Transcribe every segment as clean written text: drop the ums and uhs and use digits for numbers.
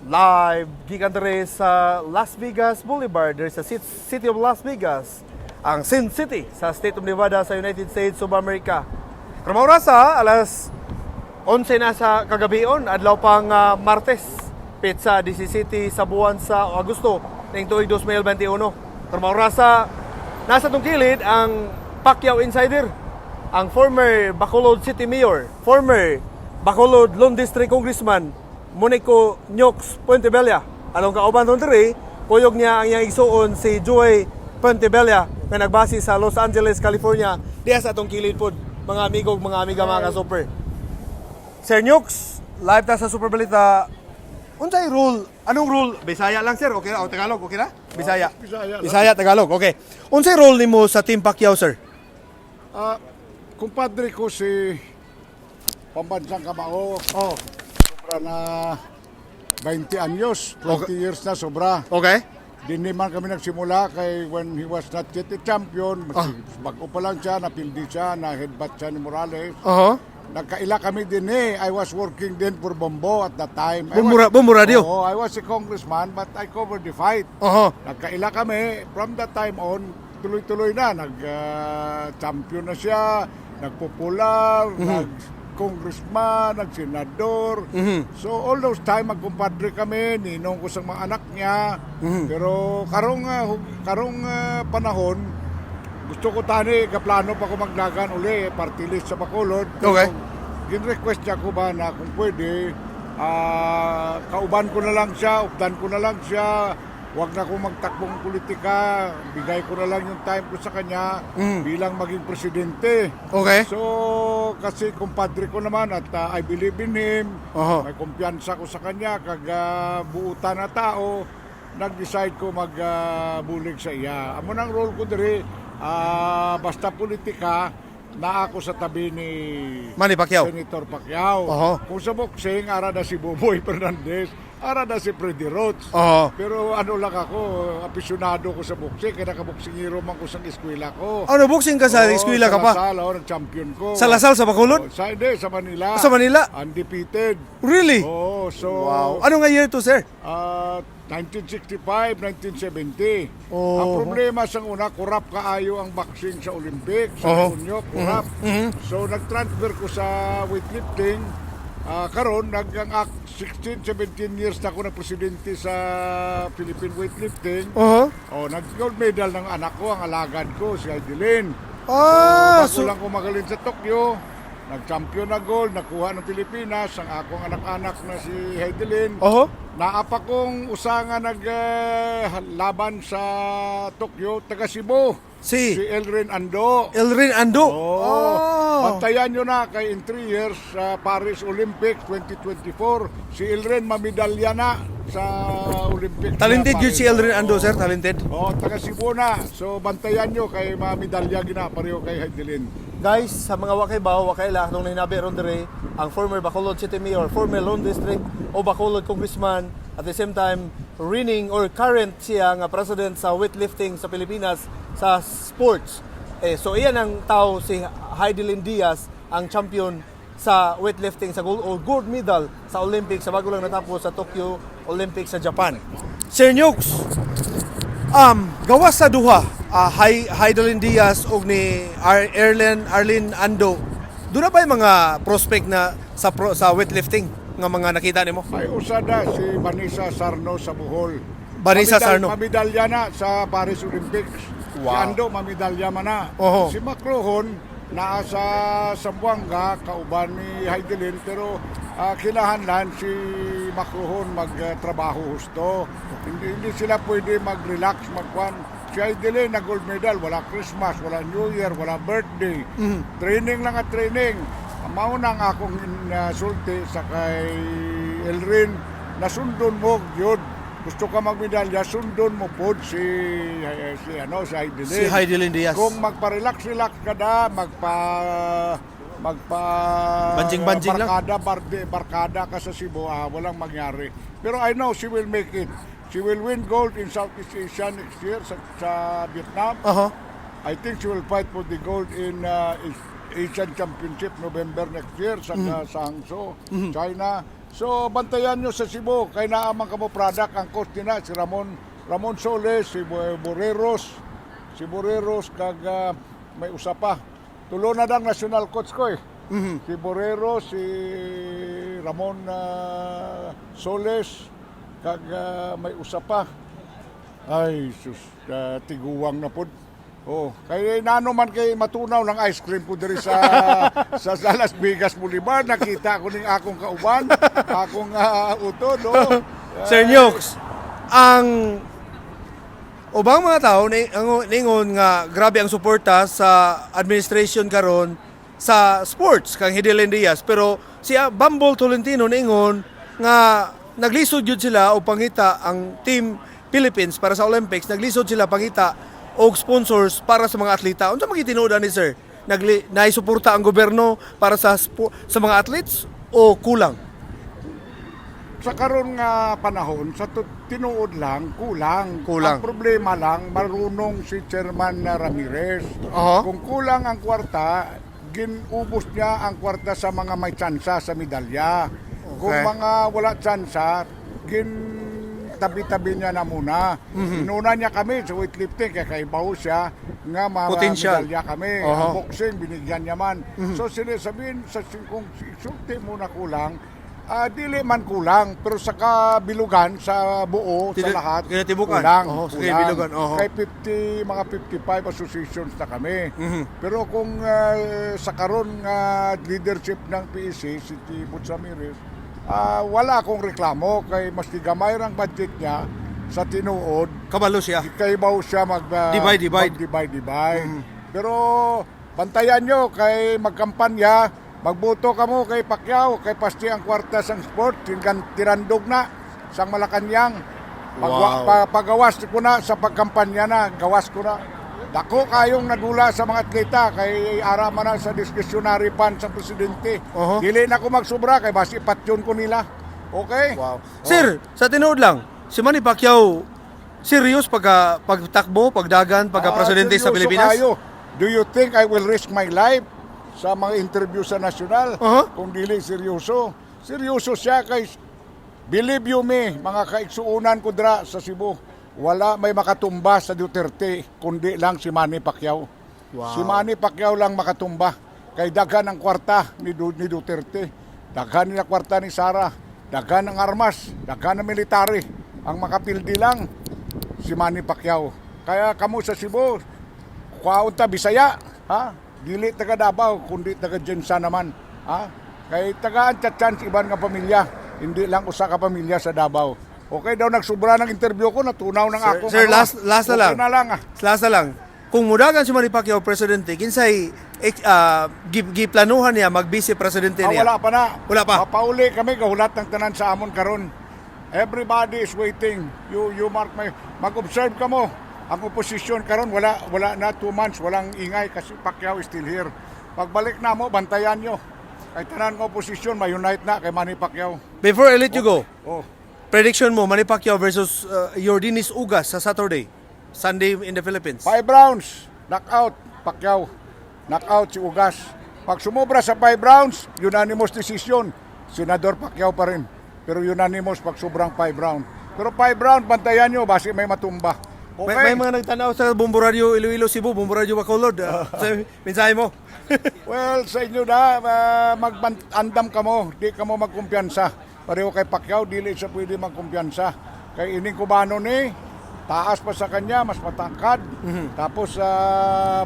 Live gikan diri sa Las Vegas Boulevard, diri sa City of Las Vegas, ang Sin City sa State of Nevada sa United States of America. Karong orasa, alas 11 na sa kagabion, adlaw pang Martes, petsa 17 sa buwan sa Agosto ng tuig 2021. Karong orasa, nasa atong kilid ang Pacquiao Insider, ang former Bacolod City Mayor, former Bacolod Lone District Congressman, Monico Nyox Puentevella. Anong kauban ron diri, kuyog niya ang iyang igsuon, si Joy Puentevella, nga nagbase sa Los Angeles, California. Diya sa atong kilid pod, mga amigo, mga amiga, mga ka-super. Sir Nyox, live ta sa Super Balita. Unsay role? Anong role? Bisaya lang, sir, okay ra? O Tagalog, okay ra? Bisaya. Bisaya lang. Bisaya, Tagalog, okay. Unsay role nimo sa Team Pacquiao, sir? Ah, kumpadre ko si Pambansang Kamao, sobra na 20 anyos, 20 years na sobra. Hindi man kami nagsimula kay when he was not yet a champion, bago pa lang siya, napildi siya, na headbutt siya ni Morales. Nagkaila kami din eh. I was working din for Bombo at that time. Bombo Radio? Oo, I was a congressman, but I covered the fight. Nagkaila kami, from that time on, tuloy-tuloy na. Nag-champion na siya, nagpopular, nag-congressman, nag-senador. So all those time, magkumpadre kami, ninong ko sa mga anak niya. Pero karong panahon, gusto ko tani, kaplano pa ko maglagan uli, party list sa Bacolod. Gin-request niya ko ba na kung pwede, kauban ko na lang siya, updan ko na lang siya, wag na akong magtakbong politika, bigay ko na lang yung time ko sa kanya bilang maging presidente. So, kasi kumpadre ko naman at I believe in him, may kumpiyansa ko sa kanya, kag buutan na tao, nag-decide ko magbulig sa iya. Amo nang role ko diri, basta politika, naa ako sa tabi ni Manny Pacquiao. Senator Pacquiao. Kung sa boxing, ara na si Buboy Fernandez, ara na si Freddie Roach. Pero ano lang ako, apisyonado ko sa boxing, kaya nakaboksingero man ko sa eskwela ko. Ano, boxing ka sa Oo, eskwela ka sa pa? La Salle, oh, nag-champion ko. Sa La Salle sa Bacolod? Oh, sa, hindi, sa Manila. Sa Manila? Undefeated. Really? Oo, so Ano nga year to, sir? 1965, 1970. Ang problema sa una, corrupt kaayo ang boxing sa Olympics. Sa Unyo, corrupt. So nag-transfer ko sa weightlifting. Karon nag ang 16, 17 years na ako na presidente sa Philippine Weightlifting. Oh, nag-gold medal ng anak ko, ang alagad ko, si Hidilyn. Bago lang ko magaling sa Tokyo, nag-champion na gold, nakuha ng Pilipinas, ang akong anak-anak na si Hidilyn. Naa pa kong usa nga naglaban sa Tokyo, taga Cebu. Si Si Elrin Ando. Elrin Ando. Oo. Bantayan nyo na kay in 3 years sa Paris Olympics 2024, si Elrin mamedalya na sa Olympics. Talented sa yun si Paris. Elrin Ando, Oo. sir. Talented. Oo, taga Cebu na. So bantayan nyo kay mamedalya gina pareho kay Hidilyn. Guys, sa mga wakay bawo, wakay la, nung nahinabi ron dire, ang former Bacolod City Mayor, former Lone District o Bacolod Congressman, at the same time, reigning or current siya nga president sa weightlifting sa Pilipinas sa sports. Eh, so iyan ang tao, si Hidilyn Diaz, ang champion sa weightlifting sa gold or gold medal sa Olympics sa bago lang natapos sa Tokyo Olympics sa Japan. Sir Nukes, gawas sa duha, Hidilyn Diaz ug ni Arlene Ando, doon na ba yung mga prospect na sa weightlifting nga mga nakita nimo? May usa na si Vanessa Sarno sa Bohol. Vanessa Sarno. Mamedalya na sa Paris Olympics. Si Ando mamedalya man na. Si Macrohon naa sa Zamboanga kauban ni Hidilyn, pero kinahanglan si Macrohon magtrabaho husto. Hindi sila pwede mag-relax, magkwan. Si Hidilyn na gold medal, wala Christmas, wala New Year, wala birthday. Training lang at training. Mao na ang akong sulti sa kay Elrin, nasundon mo yun. Gusto ka magmedalya, sundon mo pod si ano, si Hidilyn. Si Hidilyn Diaz. Kung magpa-relax-relax ka na, magpa Banjing-banjing lang. Barkada, barkada ka sa Cebu, walang mangyari. Pero I know she will make it. She will win gold in Southeast Asia next year sa Vietnam. I think she will fight for the gold in Asian Championship November next year sa Hangzhou, China. So bantayan nyo sa Cebu kay naa man kamo product. Ang coach nila si Ramon Ramon Soles, si Boreros, si Boreros kag may usa pa. Tulo na dang national coach ko eh. Si Borrero, si Ramon Soles, kag may usa pa. Ay, sus, tiguwang na pod. Oh, kay nano man kay matunaw ng ice cream ko diri sa Las Vegas Boulevard. Nakita ko ning akong kauban, akong utod, oh. Sir Nyokes, ang ubang mga tao ni ningon nga grabe ang suporta sa administration karon sa sports kang Hidilyn Diaz, pero si Bambol Tolentino ningon nga naglisod jud sila og pangita ang Team Philippines para sa Olympics. Naglisod sila pangita og sponsors para sa mga atleta. Unsa man tinuod ni, sir? Naisuporta ang gobyerno para sa mga athletes o kulang? Sa karon nga panahon, sa tinuod lang, kulang. Kulang. Ang problema lang, marunong si Chairman na Ramirez. Kung kulang ang kwarta, ginubos niya ang kwarta sa mga may tsansa sa medalya. Kung mga wala tsansa, gin tabi-tabi niya na muna. Inuna niya kami sa weightlifting, kaya kaibaw siya nga mga Potential. medalya kami. Ang boxing, binigyan niya man. So sinasabihin, sa kung isulti mo na kulang, dili man kulang, pero sa kabilugan, sa buo, sa lahat, kinatibukan. kulang. Oho, sa kulang. kabilugan, oho. Kay 50, mga 55 associations na kami. Pero kung sa karon nga leadership ng PEC, si Butch Ramirez, wala akong reklamo kay maski gamay ang budget niya sa tinuod, Kabalo siya. kaybaw siya mag Divide, divide. Divide, divide. Pero bantayan nyo kay magkampanya, magboto kamo kay Pacquiao, kay pasti ang kwarta sang sport, tingkan tirandog na sang Malacanang. Pagawas ko na sa pagkampanya na, gawas ko na. Dako kayong nadula sa mga atleta kay ara man na sa discretionary fund sa presidente. Dili na ko magsubra kay basi patyon ko nila. Okay? Wow. Sir, sa tinuod lang, si Manny Pacquiao serious pagka pagtakbo, pagdagan, pagka presidente sa Seryoso Pilipinas? kayo. Do you think I will risk my life sa mga interview sa nasyonal? Kung dili seryoso. Seryoso siya kay, believe you me, mga kaigsuunan ko dra sa Cebu, wala may makatumba sa Duterte kundi lang si Manny Pacquiao. Si Manny Pacquiao lang makatumba. Kay daghan ang kwarta ni Duterte. Daghan nila kwarta ni Sara. Daghan ang armas. Daghan ang military. Ang makapildi lang si Manny Pacquiao. Kaya kamo sa Cebu, kuhaon ta Bisaya, ha? Dili taga Davao, kundi taga GenSan naman, ha? Kay taga chance iban nga pamilya, hindi lang usa ka pamilya sa Davao. Okay daw nagsubra ng interview ko, natunaw ng Sir, akong sir, ano. last na Okay lang. na lang ah. Last na lang. Kung mudagan si Manny Pacquiao presidente, kinsay giplanuhan niya mag-vice presidente niya? Wala pa na. Wala pa. Mapauli kami gahulat ng tanan sa amon karon. Everybody is waiting. You mark my, mag-observe ka mo. Ang oposisyon karon wala wala na 2 months, walang ingay kasi Pacquiao is still here. Pagbalik na mo, bantayan nyo. Kay tanan ng oposisyon ma-unite na kay Manny Pacquiao. Before I let you go, Oh. prediction mo, Manny Pacquiao versus Yordenis Ugas sa Saturday, Sunday in the Philippines. Five rounds, knockout, Pacquiao. Knockout si Ugas. Pag sumobra sa five rounds, unanimous decision. Senador Pacquiao pa rin. Pero unanimous pag sobrang five round. Pero five round, bantayan nyo, basi may matumba. Okay? May mga nagtanaw sa Bombo Radio Iloilo Cebu, Bombo Radio Bacolod. Sa mensahe mo. Well, sa inyo na, magandam ka mo, di ka mo magkumpiyansa. Pareho kay Pacquiao, dili siya pwede magkumpiyansa. Kay ining Kubano ni, taas pa sa kanya, mas matangkad. Tapos,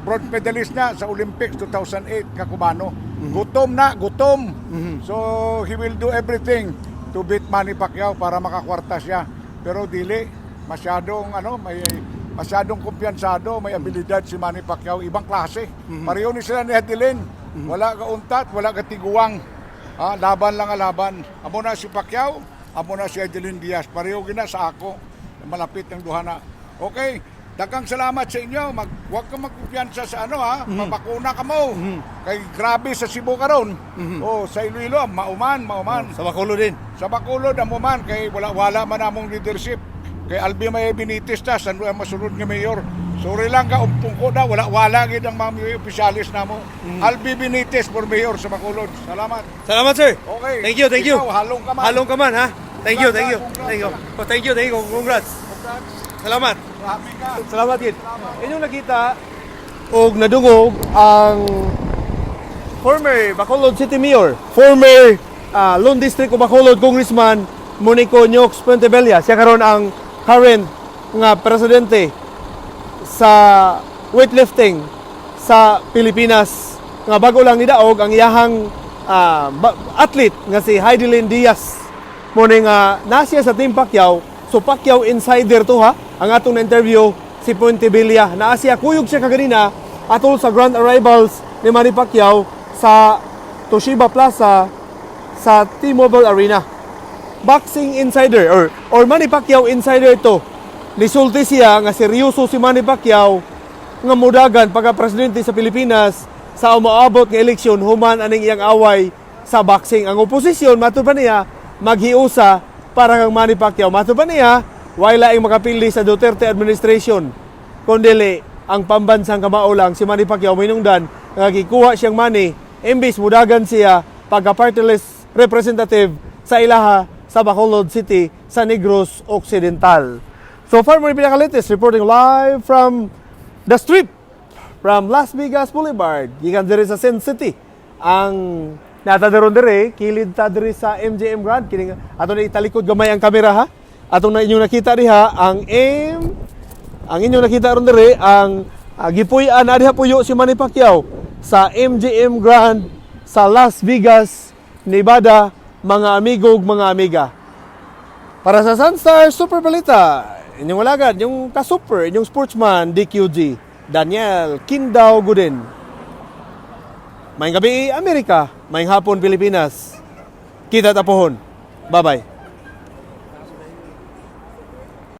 bronze medalist na sa Olympics 2008, kakubano. Gutom na, gutom. So, he will do everything to beat Manny Pacquiao para makakwarta siya. Pero dili, masyadong ano, may masyadong kumpiyansado, may abilidad si Manny Pacquiao, ibang klase. Pareho ni sila ni Hidilyn. Wala ka untat, wala ka tiguang. Laban lang ang laban. Amo na si Pacquiao, amo na si Hidilyn Diaz. Pareho gina sa ako. Malapit ang duha na. Okay, daghang salamat sa inyo. Wag ka magkumpiyansa sa ano ha. Mabakuna ka mo. Kay grabe sa Cebu karon. Oh, sa Iloilo, mauman, mauman. Sa Bacolod din. Sa Bacolod amo man kay wala wala man among leadership. Kay Albi may Benitez ta san ang masunod nga mayor. Sorry lang ka, umpong ko na, wala gid ang mga opisyalis namo. Albee Benitez for mayor sa Bacolod. Salamat. Salamat, sir. Okay. Thank you, thank you. Ikaw, halong ka man. Halong ka man, ha? Thank you, thank you. Congrats. Thank you. Oh, thank you, thank you. Congrats. Congrats. Salamat. Happy ka. Salamat gid. Inyong nakita og nadungog ang former Bacolod City Mayor, former Lone District of Bacolod Congressman Monico Nyox Puentevella. Siya karon ang current nga presidente sa weightlifting sa Pilipinas nga bago lang nidaog ang iyahang athlete nga si Hidilyn Diaz. Mo ni nga naa siya sa Team Pacquiao, so Pacquiao insider to ha ang atong na-interview si Puentevilla. Naa siya, kuyog siya kaganina atol sa grand arrivals ni Manny Pacquiao sa Toshiba Plaza sa T-Mobile Arena. Boxing insider or Manny Pacquiao insider to. Nisulti siya nga seryoso si Manny Pacquiao nga mudagan pagka presidente sa Pilipinas sa umaabot nga eleksyon human aning iyang away sa boxing. Ang oposisyon, matud pa niya, maghiusa para kang Manny Pacquiao. Matud pa niya, way laing makapili sa Duterte administration kundili ang pambansang kamao lang. Si Manny Pacquiao minungdan nga gikuha siyang money imbis mudagan siya pagka party list representative sa ilaha sa Bacolod City sa Negros Occidental. So far, mo pinaka-latest reporting live from the Strip from Las Vegas Boulevard gikan diri sa Sin City. Ang nata daron diri, kilid ta diri sa MGM Grand. Kini ato na italikod gamay ang kamera ha. Atong na inyong nakita diha ang inyong nakita ron diri ang gipuy-an na diha puyo si Manny Pacquiao sa MGM Grand sa Las Vegas, Nevada, mga amigo ug mga amiga. Para sa Sunstar Super Balita, inyong alagad, inyong ka-super, inyong sportsman, DQG, Daniel Kindao Gudin. Maayong gabii, Amerika. Maayong hapon, Pilipinas. Kita ta pohon. Bye-bye.